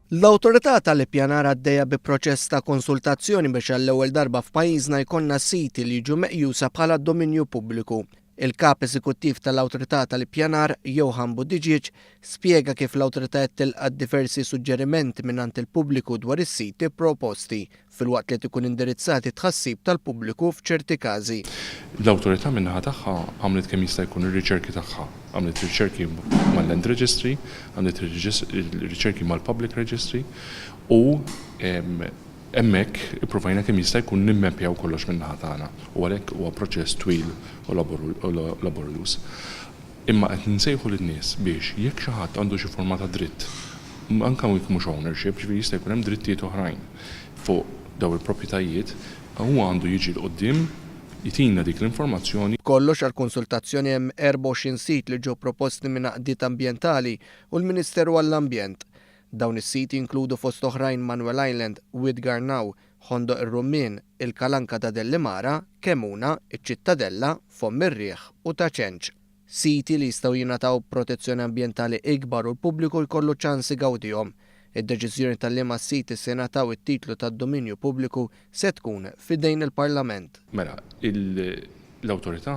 L-Awtorità tal-Ippjanar għaddejja bi proċess ta' konsultazzjoni biex għall-ewwel darba f'pajjiżna jkollna siti li jiġu meqjusa bħala dominju pubbliku. Il-Kap Eżekuttiv tal-Awtorità tal-Ippjanar, Johann Buttigieg, spjega kif l-Awtorità qed tilqa' diversi suġġerimenti mingħand il-pubbliku dwar is-siti proposti, filwaqt li qed ikun indirizzat it-tħassib tal-pubbliku f'ċerti każi. L-Awtorità min-naħa tagħha għamlet kemm jista' jkun ir-riċerki tagħha. Għamlet riċerki mal-Land Registry, għamlet riċerki mal-Public Registry u hemmhekk ippruvajna kemm jista' jkun nimmappjaw kollox min-naħa tagħna u għalhekk huwa proċess twil u laborjuż. Imma qed insejħu lin-nies biex jekk xi ħadd għandu xi forma ta' dritt, anke jekk mhux ownership, ġifieri jista' jkun hemm drittijiet oħrajn fuq dawn il-proprjetajiet, huwa għandu jiġi 'l quddiem, jtina dik l-informazzjoni. B'kollox għall-konsultazzjoni hemm 24 sit li ġew proposti minn għaqdiet ambjentali u l-Ministeru għall-Ambjent. Dawn is-siti jinkludu fost oħrajn Manuel Island, Wied Garnaw, Ħondoq ir-Rummien, il-Kalanka ta' Dellimara, Kemuna, iċ-Ċittadella, Fomm ir-Riħ u Ta' Ċenċ. Siti li jistgħu jingħataw protezzjoni ambjentali ikbar u l-pubbliku jkollu ċans igawdihom. Id-deċiżjoni ta' liema siti se jingħataw it-titlu ta' dominju pubbliku se tkun f'idejn il-Parlament. Mela, l-Awtorità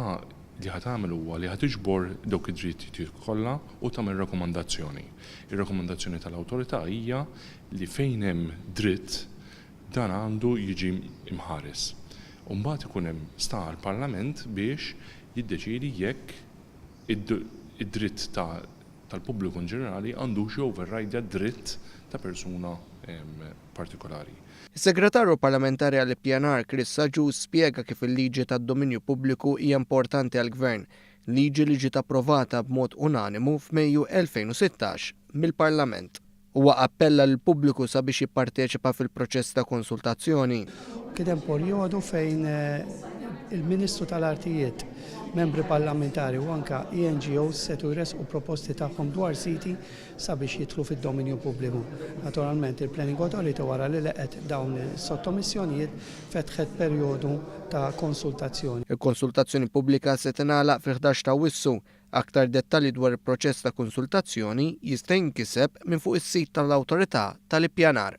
li ħa tagħmel huwa li ħa tiġbor dawk id-drittijiet kollha u tagħmel rakkomandazzjoni. Ir-rakkomandazzjoni tal-Awtorità hija li fejn hemm dritt dan għandu jiġi mħares. U mbagħad ikun hemm sta għall-Parlament biex jiddeċiedi jekk id-dritt tal-pubbliku in ġenerali għandux joverridja d-dritt ta' persuna partikolari. Is-Segretarju Parlamentari għall-Ippjanar Chris Agius spjega kif il-liġi tad-dominju pubbliku hija importanti għall-Gvern, liġi li ġiet approvata b'mod unanimu f'Mejju 2016 mill-Parlament. Huwa appella lill-pubbliku sabiex jipparteċipa fil-proċess ta' konsultazzjoni. Kien hemm perjodu fejn il-Ministru tal-Artijiet, membri parlamentari u anke NGOs setgħu jressqu proposti tagħhom dwar siti sabiex jidħlu fid-dominju pubbliku. Naturalment il-Planning Authority wara li laqgħet dawn is-sottomissjonijiet fetħet perjodu ta' konsultazzjoni. Il-konsultazzjoni pubblika se tingħalaq fil-11 ta' Awwissu. Aktar dettalji dwar il-proċess ta' konsultazzjoni jista' jinkiseb minn fuq is-sit tal-Awtorità tal-Ippjanar.